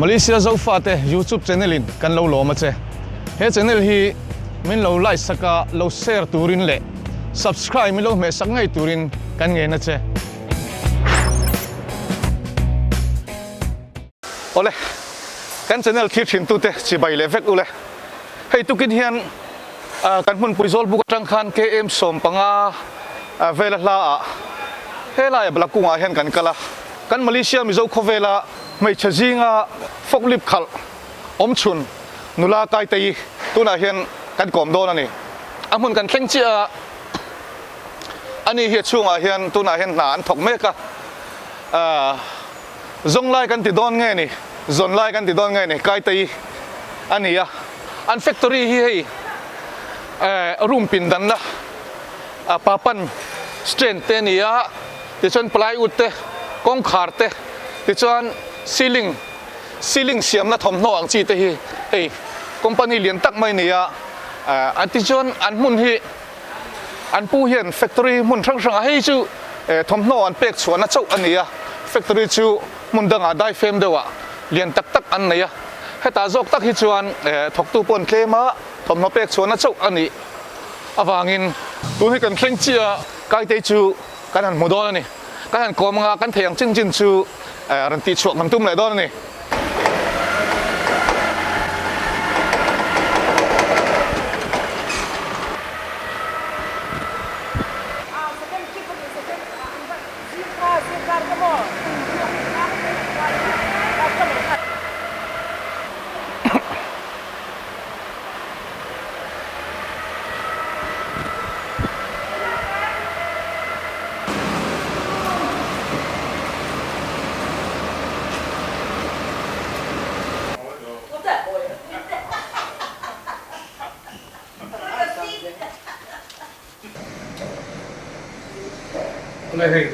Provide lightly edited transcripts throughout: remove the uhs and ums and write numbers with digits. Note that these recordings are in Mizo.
Malaysia Zofate YouTube channel in kan lo lawm a che. He channel hi min lo like sak a, lo share turin leh subscribe min lo hmeh sak ngei turin kan ngen a che. Awle, kan channel thlir thin tute chibai leh vek ule. Hei tukin hian kan hmunpui Zawlbuk atang khan KM 15 vela hla ah helai Balakungah hian kan kal a. Kan Malaysia Mizo khawvela hmeichhe zinga forklift khalh awm chhun nula Kaitei tunah hian kan kawm dawn a ni. A hmun kan thleng chiah a, ani hi a chhungah hian tunah hian hna an thawk mek a. Zawng lai kan ti dawn nge ni, zawn lai kan ti dawn nge ni, Kaitei a ni a. An factory hi hei room pindanna papan strand te a ni a, tichuan plywood te, kawngkhar te, tichuan ceiling, ceiling siamna thawmhnaw ang chi te hi hei company lian tak mai a ni a. Tichuan an hmun hi An pu hian factory hmun hrang hrangah hei chu thawmhnaw an pek chhuahna chauh a ni a, factory chu hmun dangah daifem deuhah lian tak tak an nei a, hetah zawk tak hi chuan thawktu pawh an tlem a, thawmhnaw pek chhuahna chauh a nih avangin. Tun hi kan thleng chiah a, Kaitei chu kan han hmu dawn a ni, kan han kawm anga kan thei ang chin chin chu rawn tihchhuah kan tum leh dawn a ni. Awle hei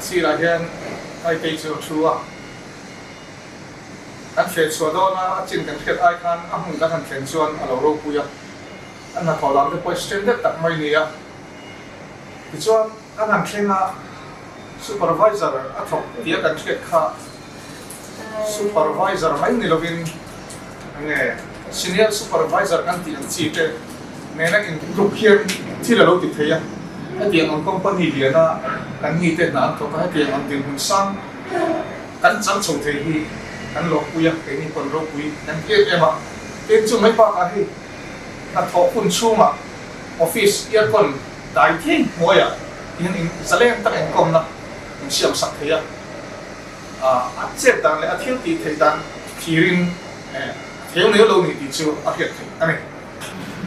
sirah hian Taipei chu a thu a, kan feh chhuah dawn a, a chin kan hriat ai khan a hmun kan han thlen chuan a lo ropui a, a hnathawh lam te pawh hi standard tak mai a ni a, tichuan kan han thleng a, supervisor a thawk tia kan hriat kha supervisor mai ni lovin enge senior supervisor kan tih ang chi te nena intluk hian thil a lo ti thei a, hetiang ang company liana kan mi te hna an thawk a, hetiang ang dinhmun sang kan chang chho thei hi kan lawkpui a, keini pawn ropui kan ti em em a, tin chu mai bakah hei hnathawh hun chhungah office aircon dai thei hnuaiah hian in zalen tak inkawmna in siam sak thei a, a chet dan leh a thil tih theih dan thirin a theu neu lo ni tih chu a hriat theih a ni.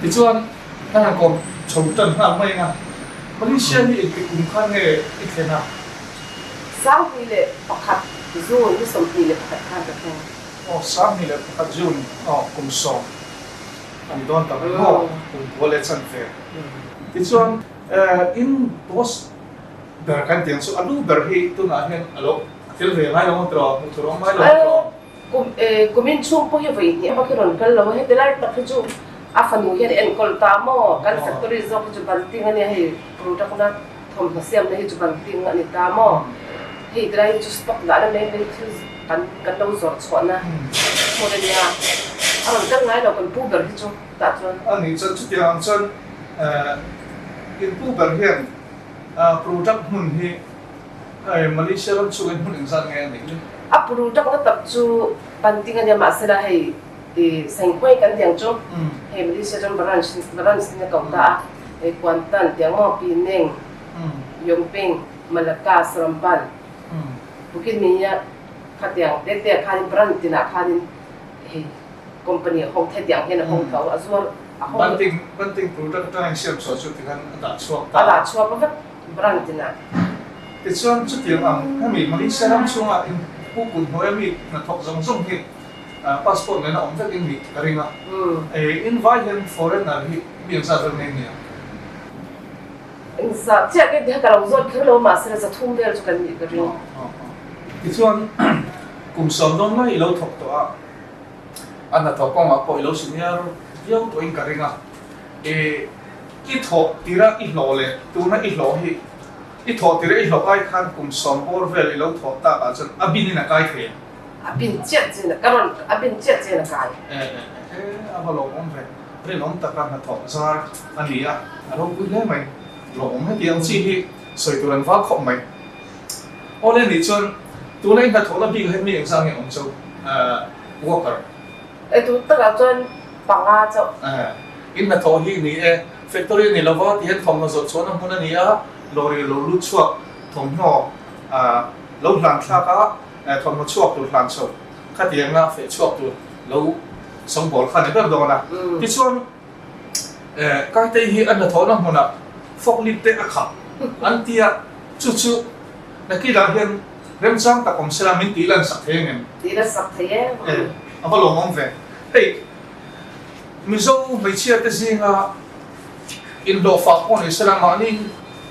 Tichuan ka han kawm chho tan nghal mai ang a, Malaysia hi engtik kum khan nge i thlen a? 2001 June ni 21 khan ka thleng. Aw, 21 June, aw, kum 10. A ni dawn tak maw? Kum kua leh chan ve. Tichuan in boss ber kan tih ang chu a lu ber hi tunah hian a lo tel ve ngai lo ang tiraw? Hmuh tur a awm ngai lo ang tiraw? Kum kumin chhung pawh hi vawi hnih bak hi rawn kal lo a, heti lai tak hi chu a fanu hian a enkawl ta maw? Kan factory zawk hi chu banting a nia hei product na thawmhnaw siamna hi chu banting a ni ta maw? Hei ti lai hi chu stock dahna mai mai thil kan kan lo zawrh chhuahna hmun a nia, a rawn kal ngai lo kan pu ber hi chu tah chuan. A nih chuan chutiang ang chuan in pu ber hian product hmun hi Malaysia ram chhungin hmun engzat nge a neih? A product na tak chu banting a nia mahsela hei Senghuai kan tiang chu hei Malaysia chuan branch branch in a ko ta a, hei Kuantan tiang maw Penang, Yongping, Malacca, Seremban, Bukit Minyak khatiang te te ah khanin brand tinah khanin hei company a hawng thei tiang hian a hawng tho a zuar a hawng Banting banting product atanga insiam chhuah chu tikhan a dah chhuak ta. A dah chhuak vek brand tinah. Tichuan chutiang ang hemi Malaysia ram chhunga in pu kut hnuaia mi hnathawk zawng zawng hi passport nena awm vek in nih ka ring a. In vai hian foreigner hi mi engzat vel nge nia? Engzah chiah nge tih kha ka lo zawt kher lo mahse 300 vel chu kan nih ka ring. Tichuan kum 10 dawn lai i lo thawk tawh a, a hnathawk kawngah pawh i lo senior viau tawhin ka ring a. I thawh tira i hlawh leh tuna i hlawh hi i thawh tira i hlawh ai khan kum 10 bawr vel i lo thawh takah chuan a binin a kai thei ang. A bin chiah chiah in ka rawn a bin chiah chiah in a kai. E e e a va lawmawm ve. Rinawm taka hnathawk zar a ni a, a ropui hle mai. Lawmawm hetiang chi hi sawi tur an vak khawp mai. Awle nih chuan tuna i hnathawhna bikah hian mi engzah nge awm chauh worker? E tun takah chuan panga chauh. In hnathawh hi ni e, factory a ni lova ti hian thawmhnaw zawh chhuahna hmun a ni a, lorry lo lut chhuak thawmhnaw lo hlan thlak a, thawmhnaw chhuak tur hlan chho khatianga feh chhuak tur lo sawngbawl kha a ni ber dawn a. Tichuan Kaitei hi a hnathawhna hmunah forklift te a khah an ti a, chu chu nakinah hian remchang tak awm sela min tih lan sak thei angem? Tih lan sak thei em? E, a va lawmawm ve. Hei, Mizo hmeichhia te zinga inhlawhfah pawh ni sela mahni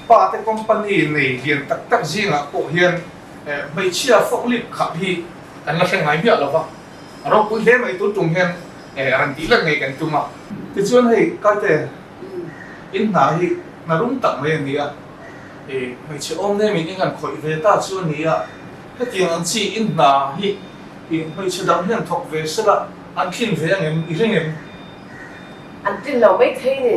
pa te company nei lian tak tak zingah pawh hian hmeichhia forklift khah hi kan la hre ngai miah lo va, a ropui hle mai tun tum hian rawn tih lan ngei kan tum a. Tichuan hei Kaite, in hna hi hna rum tak mai a ni a, hmeichhe awm nem in an khawih ve ta chu a ni a, hetiang ang chi in hna hi hmeichhe dang hian thawk ve sela an tlin ve angem i ring em? An tlin lo mai thei ni.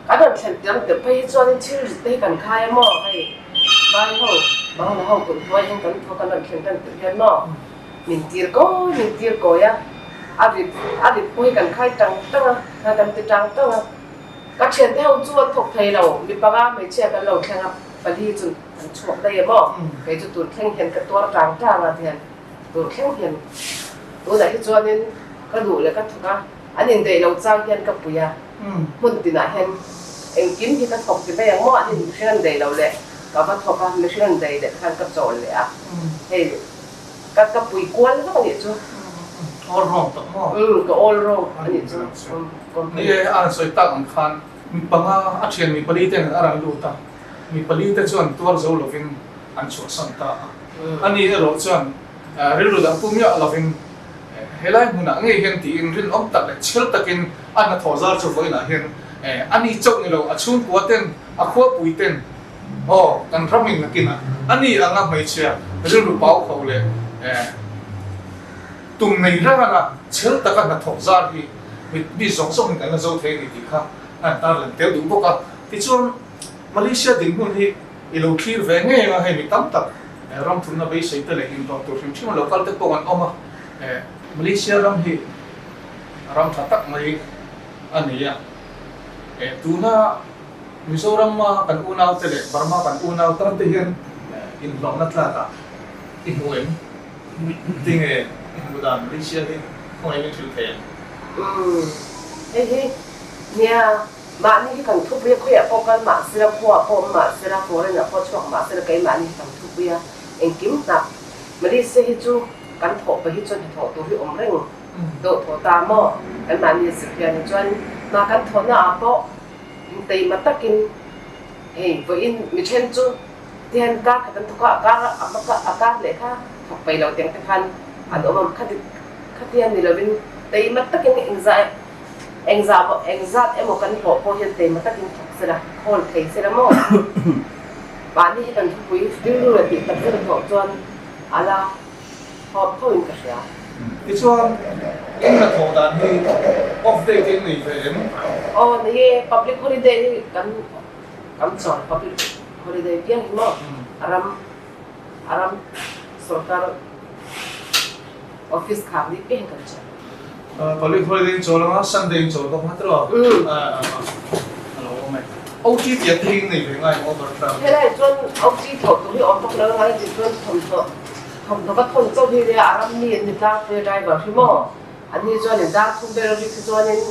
Kan rawn thlen tir ang deuh phei hi chuanin thil rit te hi kan khai a maw hei vai ho bangla ho kut hnuai hian kan thawk an rawn thlen tan tirh hian maw min tir kawi min tir kawi a a rit a rit pawh hi kan khai tang tang a kha kan ti tang tang a ka thiante ho chu an thawk thei lo mi panga hmeichhia kan lo thleng a pali chu an chhuak daih a maw kei chu tur thleng hian ka tuar tang tang a tihian tur thleng hian tunah hi chuanin ka duh leh ka thawk a an indaih lo chang hian ka pui a. Hmun tinah hian engkim hi ka thawk ti mai ang maw? Ani mihring an daih lo leh ka va thawk a, mihring an daih leh khan ka chawl leh a, hei ka ka pui kual vak a nih chu. All wrong tak maw? Umm ka all wrong a nih chu. Ni e, a han sawi tak ang khan mi panga a thian mi pali ten a rawn lut a, mi pali te chuan tuar zo lovin an chhuahsan ta a. Ani erawh chuan rilru dang pu miah lovin Helai hmunah ngei hian tiin rinawm tak leh chhel takin a hnathawh zar chu vawiinah hian a ni chauh ni lo, a chhungkua ten, a khuapui ten, aw kan ramin nakinah a ni anga hmeichhia rilru pau kho leh tum nei rana chhel taka hnathawh zar hi mi zawng zawngin kan la zo thei a ni tih kha a han tarlan tel duh bawk a. Tichuan Malaysia dinhmun hi i lo thlir ve ngei anga hei mi tam tak ram thumna beisei te leh inhlawh tur hrim hrim a lo kal te pawh an awm a, Malaysia ram hi ram tha tak mai a ni a, tuna Mizorama kan unau te leh Burma kan unau tan te hian inhlawhna tlakah i hmu em? Tinge i hmuh dan Malaysia hi khawngaih in i hrilh thei ang? Umm hei hi nia Mahni hi kan thupui a, khawiah pawh kal mah sela, khuaah pawh awm mah sela, foreign ah pawh chhuak mah sela, keimahni hi kan thupui a, engkim hna Malaysia hi chu kan thawh pah hi chuan hnathawh tur hi awm reng deuh thaw ta maw? Kan mahni zir hian hi chuan hna kan thawhna ah pawh teima takin hei vawiin mi then chu tihian kar khat an thawk a, a kar a kar leh kha thawk peih lo teng te khan an awm a, khati khatian ni lovin teima takin engzah Engzah maw, engzat emaw kan hlawh pawh hian teima takin thawk sela, khawl thei sela maw? Mahni hi kan thupui rilru leh tih tak zet a thawh chuan a la thawp tho in ka hria. Tichuan, in hnathawh dan hi off day te in nei ve em? Aw, nei e, public holiday hi kan kan chawl public holiday piang hi maw? A ram a ram sorkar office khak ni piang hi kan chawl. Public holiday in chawl anga Sunday in chawl bawk nga tiraw? A lo awm e. OT tih te hi in nei ve ngai maw overtime? Helai chuan OT thawh tur hi awm bawk lo ngai tih chuan thawmhnaw thawmhnaw va thawn chauh hi nia a ram mi an ni tlangpui a driver hi maw? An ni chuan in dar thum vel rik hi chuanin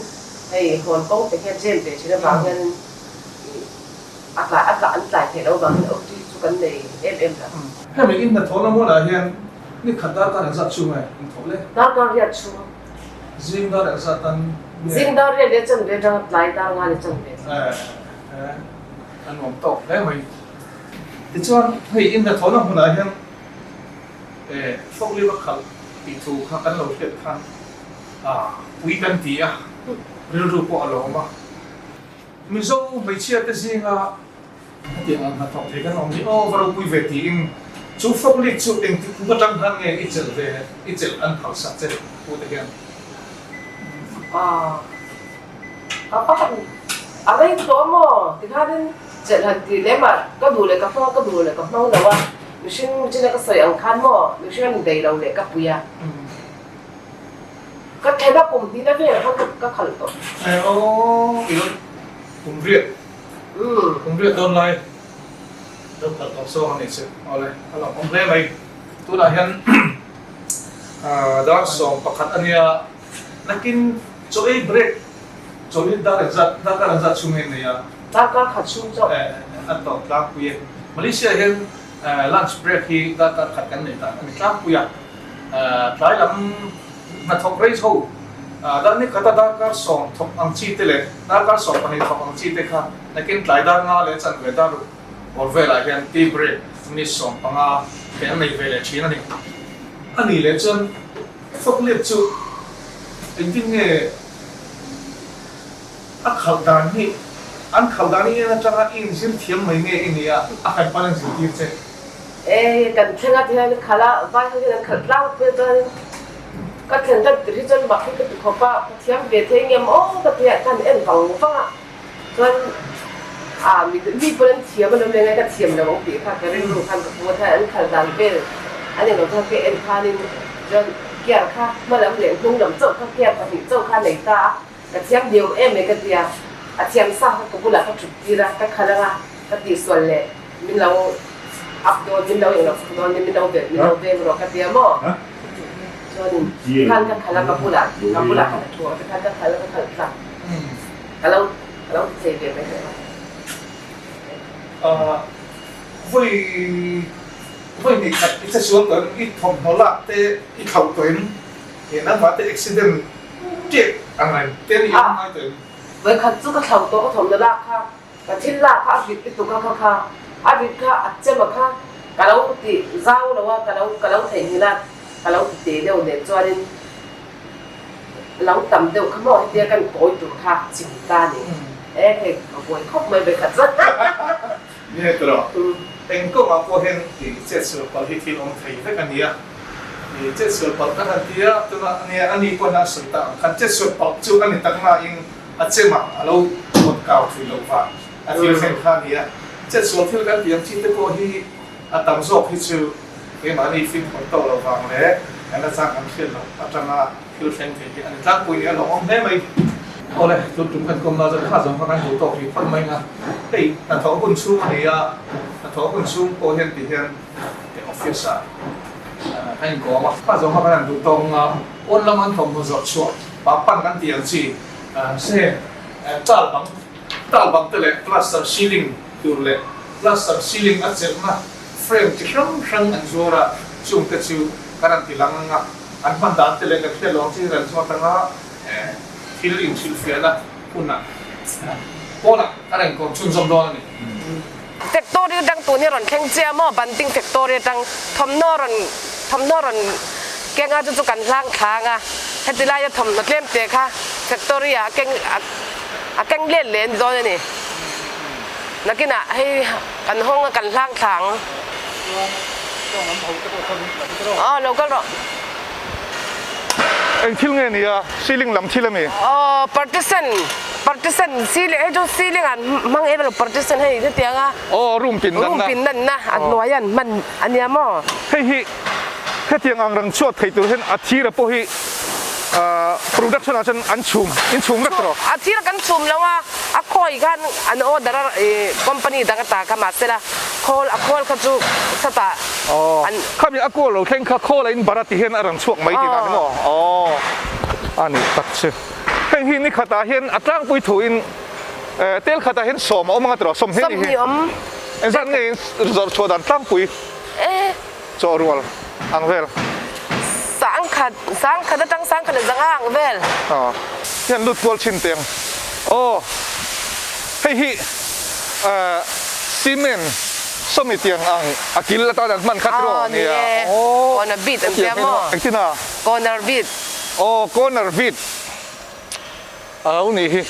hei hawn kawng te hian jam ve thin avang hian a tlai a tlai an tlai theih loh avangin OT chu kan nei em em lo. Hemi in hnathawhna hmunah hian Ni khat darkar engzat chhung nge in thawh le? Darkar riat chhung. Zing dar engzat tan nge? Zing dar riat leh chan ve atanga tlai dar nga leh chan ve. Eh, a nuam tawk hle mai. Tichuan hei in hnathawhna hmunah hian eh forklift a khalh tih thu kha kan lo hriat khan ah pui kan ti a, rilru pawh a lawm a. Mizo hmeichhia te zinga Hetiang ang hnathawk thei kan awm hi aw va ropui ve tiin Chu forklift chu engtik kum atang khan nge i chelh ve, i chelh an phal sak che pu te hian? Aw, ka pa khan a rei tawh maw? Tikhanin chelh han tih lem ah ka duh leh ka hmang a, ka duh leh ka hmang lo a, mihring china ka sawi ang khan maw mihring an bei lo leh ka pui a. Ka thlen a kum hnihna velah khan ka khalh tawh. Aw, i lo kum riat, kum riat dawn lai. Lo khalh tawh zawk a nih chu. Awle, a lo awm hle mai. Tunah hian dar 11 a nia, nakin chaw ei break chaw hi dar engzat, darkar engzat chhung nge nei a? Darkar khat chhung chauh. A tawp tlangpui e. Malaysia hian lunch break hi darkar khat kan nei dan a ni tlangpui a. Tlai lam hnathawk rei ho dar ni khata darkar 10 thawk ang chi te leh darkar 12 thawk ang chi te kha Nakin tlai dar nga leh chanve dar awr velah hian tea break ni 15 te an nei ve leh thin a ni. A nih leh chuan forklift chu engtin nge a khalh dan hi an khalh dan hi en atanga i inzir thiam mai nge i nia a han pan an zirtir che? E, kan thleng a tihian khalh a, vai ho hian an khalh tlang pui a chuanin ka thlen tan tir hi chuan mak hi ka ti khawp a, ka thiam ve thei ngem aw ka ti a, ka han en vang vang a. Chuan ah mi mi pawn an thiam a lo leng a ka thiam lo ang tih kha ka rilru khan ka pu a khan an khal dan vel an englo kha ka en khanin chuan gear kha hma lam leh hnung lam chauh kha gear pahnih chauh kha nei ta a ka thiam diau em mai ka ti a a thiam sa kha ka bulah ka thut tir a ka khal anga ka tihsual leh min lo up dawn min lo englo sak dawn min lo velh min lo veng rawh ka ti a maw chuanin khan ka khal a ka bulah ka bulah khan a thu a tikhan ka khal a ka khalh tlak. Ka lo ka lo ti thei ve mai teh a. Ahh vawi vawi hnih khat i che sual tawh em i thawmhnaw lak te i thlauh tawh em he nangmah te accident tep ang reng te ni awm ngai tawh em. Vawi khat chu ka thlauh tawh ka thawmhnaw lak kha ka thil lak kha a rit lutuk a kha kha a rit kha a chem a kha ka lo ti zau lo a ka lo ka lo theihnghilh a ka lo ti te deuh nen chuanin Lo tam deuh kha maw hetia kan kawi tur kha chim ta ni e hei ka buai khawp mai ve khat zat. Ni tawh eng kawngah pawh hian i chetsual palh hi thil awm thei vek a nia. I chetsual palh kan han ti a, tunah nia a ni pawhin a sawi tak ang khan chetsual palh chu a ni tak nain a chemah a lo kawt kau thui loh vang a thil thleng kha a nia. Chetsual thil kan tih ang chi te pawh hi a tam zawk hi chu Keimahni fimkhur tawk lo vang leh kan la chang kan hriat loh atanga thil thleng thei hi a ni tlangpui ni a lawmawm hle mai. Awle, tun tum kan kawm na chuan kha zawng kha kan duh tawk rih phawt mai nga. Hei hnathawh hun chhung a ni a, hnathawh hun chhung pawh hian ti hian office ah kan inkawm a. Kha zawng kha kan han duh tawk nga, pawn lam an thawmhnaw zawrh chhuah pang pan kan tih ang chi se tal bang tal bang te leh plaster ceiling tur leh plaster ceiling a chelhna Frame chi hrang hrang an zuar a, chungte chu kan han ti lang ang a, an hman dan te leh kan hriat lo ang chi ran chuan atanga thil inhrilhfiahna hunah pawnah kan inkawm chhunzawm dawn a ni. Factory atang tun hi rawn thleng chiah maw? Banting factory atang thawmhnaw rawn thawmhnaw rawn keng a chu chu kan hlang thlang a, heti laia thawmhnaw tlem te kha factory ah a keng a keng let leh a ni dawn a ni. Nakinah hei kan hawng a kan hlang thla ang. Aw lo kal rawh. Eng thil nge nia ceiling lam thil ami? Aw partition partition ceiling hei chu ceiling an hmang em lo partition hei hetiang a. Aw room pin nanna. Room pin nanna a hnuai an hman a nia maw? Hei hi hetiang ang rang chhuat thei tur hian a thira pawh hi production ah chuan an chhum in chhum vek tawh. A thira kan chhum lo a. A khawi khan an order a i company dang ata kha mahsela khawl a khawl kha chu satah an. Khami a kawl lo thleng kha khawl a in bar a ti hian a rawn chhuak mai tihna ni maw? Aw a nih tak chu. Heng hi ni khatah hian a tlangpui thu in tel khatah hian 10 a awm anga tiraw 20 ni hi. 20 awm. Engzat nge in zawrh chhuah dan tlangpui chaw rual ang vel. 10,000 10,000 atang 10,000 leh zanga ang vel. Aw hian lut kual thin teng. Aw hei hi cement sawmi tiang ang a kil atan an hman kha tiraw nia. Aw corner bit an tia maw? Engtin a? Corner bit. Aw corner bit a lo nih hi.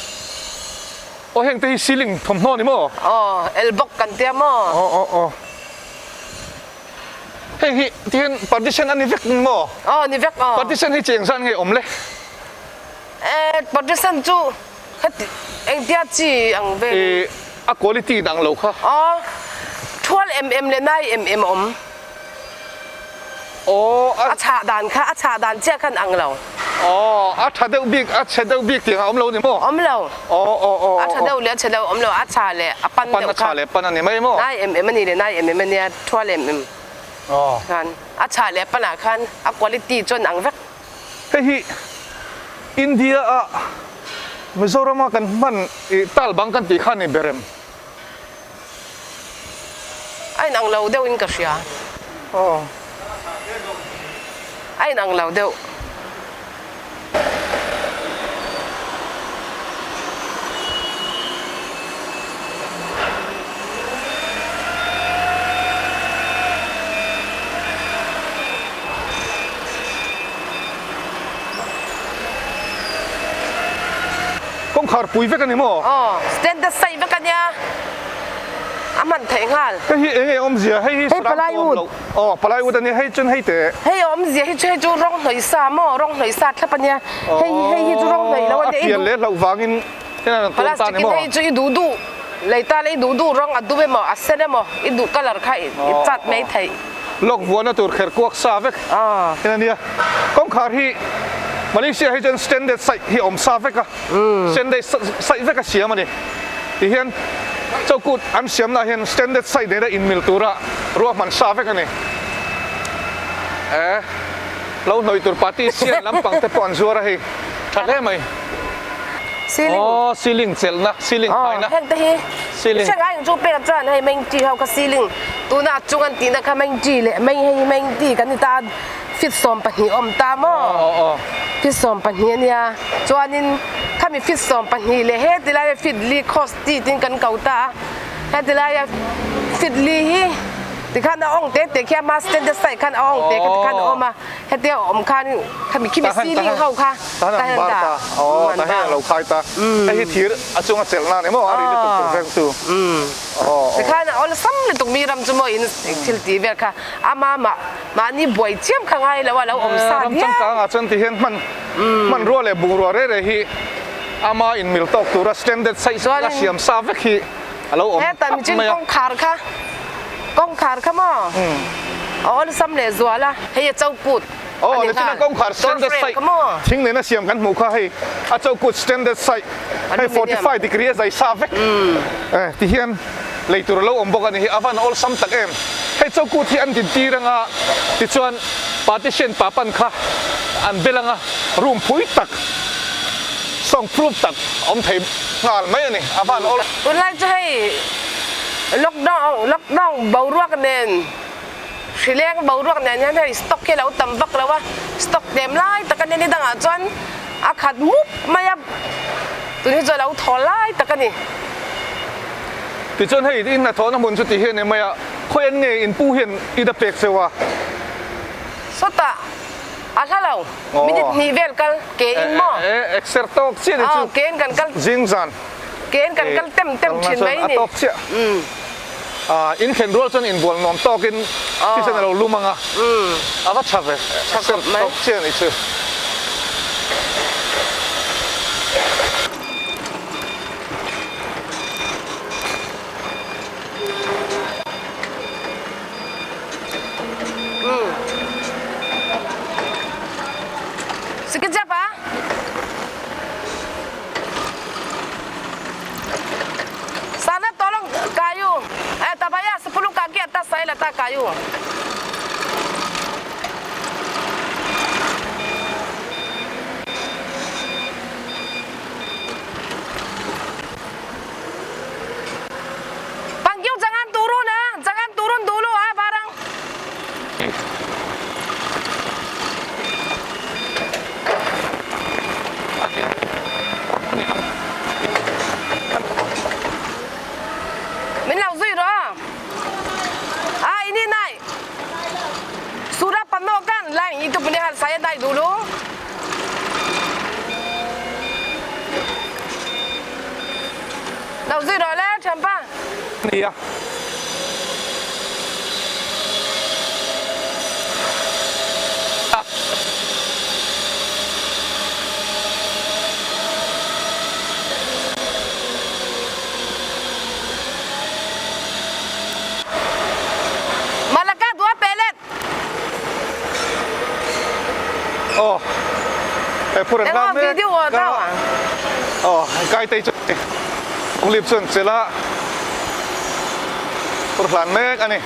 Aw heng te hi ceiling thawmhnaw ni maw? Aw elbow kan tia maw? Aw aw aw. Hei hi tihian partition a ni vek maw? Aw ni vek aw. Partition hi cheng zan nge awm le? Eh partition chu heti engtia chi ang vel. Eh a quality dang lo kha. Aw thual em em leh nai em em a awm. Aw a. A chhah dan kha a chhah dan chiah khan ang lo. Aw a tha deuh bik a chhe deuh bik tiang a awm lo ni maw? Awm lo. Aw aw aw. A tha deuh leh a chhe deuh awm lo a chhah leh a pan deuh kha. A chhah leh pan a ni mai maw? Nai em em a ni leh nai em em a nia thual em em. Aw. Khan a chhah leh a panah khan a quality chuan ang vek. Hei hi India a Mizoram a kan hman i tal bang kan tih kha ni ber em? A inang lo deuh in ka hria. Aw. A inang lo deuh. Kawngkhar pui vek a ni maw? Aw, standard size vek a nia, a hman theih nghal. Hei hi eng nge awmzia? Hei hi sarang pawh awm loh. Aw, plywood a nia, hei chuan hei teh. Hei a awmzia hi chu hei chu rawng hnawih sa maw, rawng hnawih sa thlap a nia. Hei hei hi chu rawng hnawih lo a nia. A pian leh hlauh vangin heng an rawn tuam ta a ni maw? Plastic in hei chu i duh duh, lei ta leh i duh duh rawng a dum emaw, a sen emaw, i duh colour kha i chat mai theih. Lawk vuahna tur kher kuak sa vek hian a nia. Kawngkhar hi Malaysia hi chuan standard size hi a awm sa vek a, standard size vek a siam a ni. Tihian chokut an siamnaah hian standard size nena inmil tura ruahman sa vek a ni. E lo hnawih tur party sian lampang te pawh an zuar a hei tha hle mai. Ceiling. Aw ceiling chelhna ceiling khaina. Aw heng te hi ceiling. Heng ai chu pek chuan hei meng ti ho kha ceiling tuna a chung an tihna kha meng ti leh meng hei meng ti kan ni ta fit 12 awm ta maw. Aw aw. Fit 12 ania chuanin khami fit 12 leh heti laia fit li cross ti tin kan ko ta a heti laia fit li hi tikhan a awng te te khi a hma standard side khan a awng te kha tikhan a awm a. Hetia awm khan khami khimi ceiling ho kha tahan an bar ta aw tahan a lo khai ta hei hi thir a chunga chelh na ni maw a ri lutuk tur veng chu aw tikhan a awlsam lutuk mi ram chu maw in thil tih vel kha ama mah mahni buai chiam kha ngai lo a lo awm sa ram changkang ah chuan ti hian hman hmanrua leh bungrua re re hi ama in mil tawk tura standard size a siam sa vek hi a lo awm heta michin kawngkhar kha kawngkhar kha maw a awlsam leh zual a hei a chokut aw nichina kawngkhar standard size thing nena siam kan hmuh kha hei a chokut standard size hei 45 degree a zai sa vek eh ti hian lei tur a lo awm bawk a ni hi a van awlsam tak em hei chokut hi an din tir anga tichuan partition papan kha an bel anga room phui tak sawng proof tak awm thei nghal mai a ni a van awl. Tunlai chu hei lockdown lockdown boruak nen hrileng boruak nen hian hei stock hi a lo tam vak lo a stock tlem lai tak a nia ni dangah chuan a khat mup mai a tun hi chu a lo thaw lai tak a ni. Tichuan hei in hnathawhna hmun chu ti hian em mai a khawi an nge in pu hian i da pek cheu a. Sawtah. A hla lo. Minute hnih vel kal ke in maw? E, exer tawk chiah ni chu. Ke in kan kal. Zing zan. Ke in kan kal tem tem thin mai ni. A tawk chiah. In thlen rual chuan inbual nuam tawk in thisen a lo lum ang a. A va tha ve. Tha khawp mai. Tawk chiah ni chu. Sekejap ah. Sana tolong kayu. Eh tak payah 10 kaki atas saya letak kayu. Panggil jangan turun ah, jangan turun dulu ah barang. Min lo zui rawh. Ah ini naik. Sudah penuh kan? Lain itu punya hal saya naik dulu. Lo zui rawh le thianpa. Nia. Phur an hlang mek a, aw Kaitei chu Lip chuan chelh a, phur hlan mek a ni.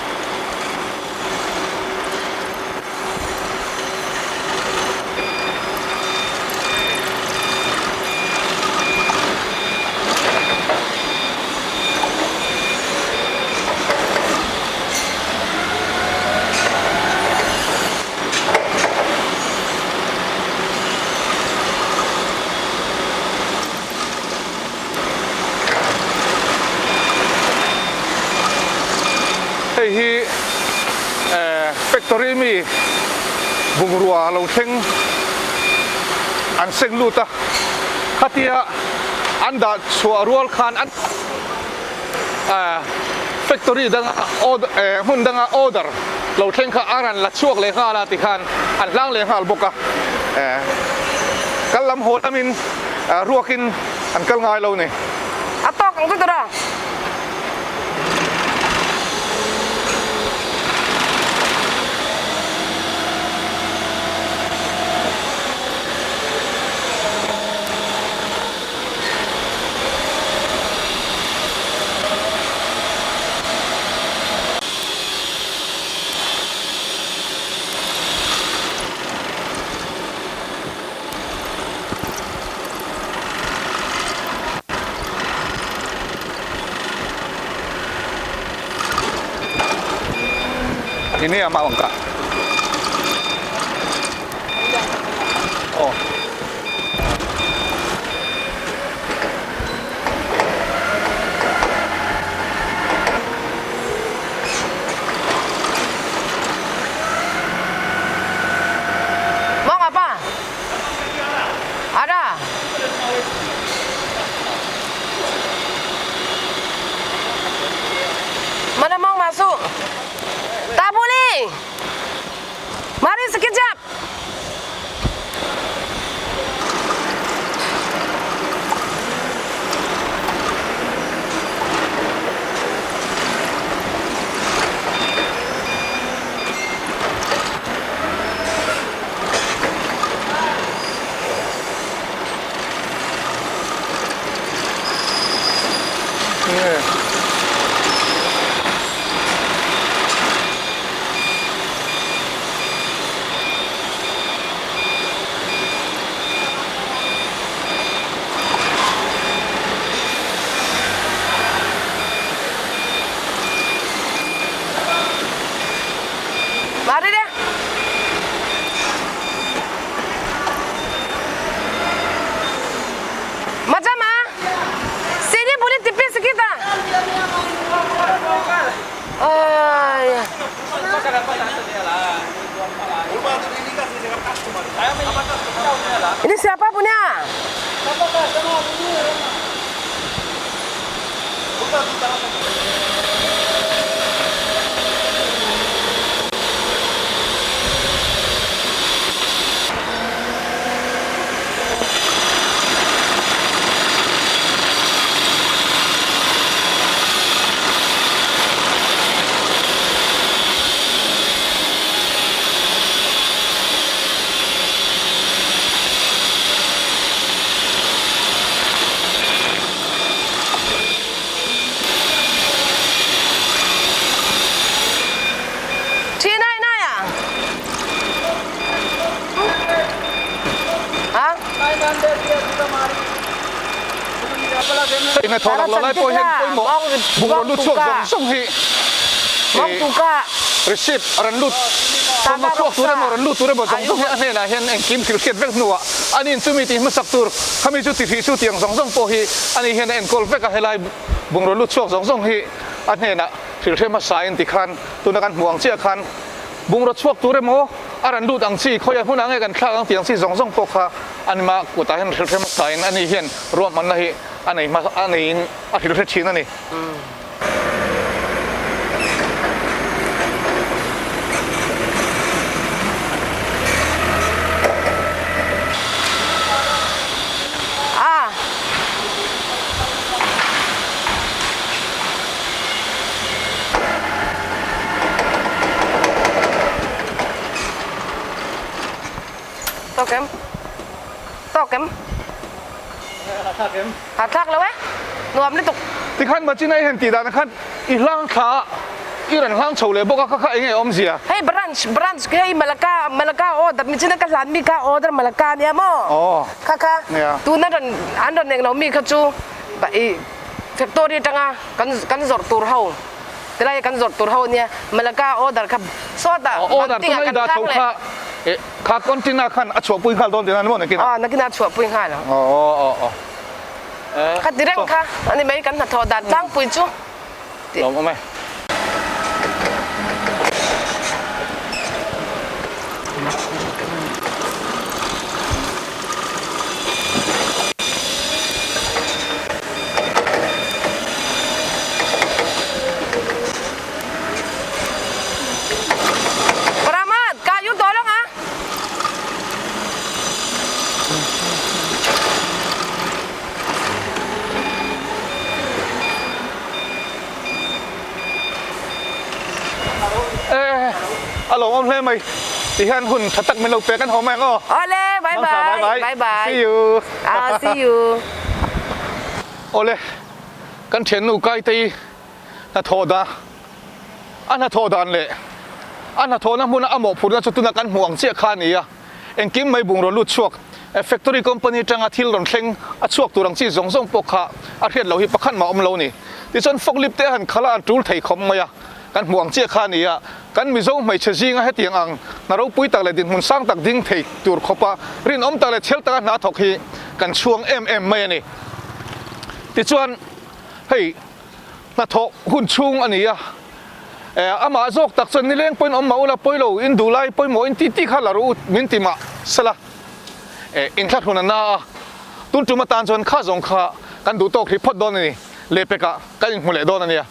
Hei hi factory mi bungrua lo thleng an seng lut a, khatia an dah chhuah rual khan an factory danga hmun danga order lo thleng kha a rawn la chhuak leh nghal a tikhan an hlang leh nghal bawk a, kal lam haw lamin ruakin an kal ngai lo ni. A tawk ang chu tura. Ini yang mak bangka. Oh. Mong apa? Ada. Mana mau masuk? Tak boleh. Mari sekejap. Mari deh. Macam ah? Sini boleh tipis sikit tak? Ay. Ini siapa punya? Thi nai nai à? Hả? Hei hnathawh lak loh lai pawh hian pawimawh bungraw lut chhuak zawng zawng hi receipt a rawn lut thawmhnaw chhuak tur emaw rawn lut tur emaw zawng zawng hi a hnenah hian engkim thil hriat vek hnuah a nin chumi tih hmasak tur khami chu ti hrih chu tiang zawng zawng pawh hi ani hian a enkawl vek a helai bungraw lut chhuak zawng zawng hi a hnenah thil hre hmasa in tikhan tuna kan hmuh ang chiah khan bungraw chhuak tur emaw a rawn lut ang chi khawiah hmunah nge kan thlak ang tih ang chi zawng zawng pawh kha anima kutah hian thil hre hmasa in ani hian ruahmanna hi a nei hma a neiin a thil hre thin a ni. A. Tawk em? tawk em? Hahthlak em? Hahthlak lo e. Nuam lutuk. Tikhan Machina i han tih dan ah khan i hlang thla a, i rawn hlang chho leh bawk a, kha kha enge awmzia? Hei branch, branch khi hei Malacca, Malacca order Machina ka hlan mi kha order Malacca ania maw? Aw. Kha kha tuna rawn an rawn eng lo mi kha chu i factory atanga kan kan zawrh tur ho tilai kan zawrh tur ho ania Malacca order kha sawtah Order tuna i dah chho kha Kha container khan a chhuahpui nghal dawn tihna a ni maw nakinah? Aw, nakinah a chhuahpui nghal ang. Aw, aw, aw. Kha ti reng kha a ni mai kan hnathawh dan tlangpui chu. Lawm awm e. Pramat, kayu tolong ah. Eh, a lo awm hle mai. Ti hian hun tha tak min lo pek an haw mai ang aw. Ole, bye bye. Bye bye. See you. Ah, see you. Ole, kan thiannu Kaitei hnathawh dah a hnathawh dan leh a hnathawhna hmuna a mawhphurhna chu tuna kan hmuh ang chiah kha a ni a, engkim mai bungraw lut chhuak factory company atanga thil rawn thleng a chhuak tur ang chi zawng zawng pawh kha a hriat loh hi pakhat mah awm lo a ni. Tichuan forklift te a han khalh a, an tul thei khawp mai a, kan hmuh ang chiah kha a ni a, kan Mizo hmeichhe zinga hetiang ang hna ropui tak leh dinhmun sang tak ding thei tur khawpa rinawm tak leh chhel taka hna thawk hi kan chhuang em em mai a ni. Tichuan hei. Hnathawh hun chhung a ni a, amah zawk tak chuan nileng pawhin awm mah ula pawilo in duh lai pawimawh in tih tih kha la rawh u min ti mah sela inthlahrun a na a, tun tum atan chuan kha zawng kha kan duh tawk hrih phawt dawn a ni, lehpekah kan inhmu leh dawn a nia.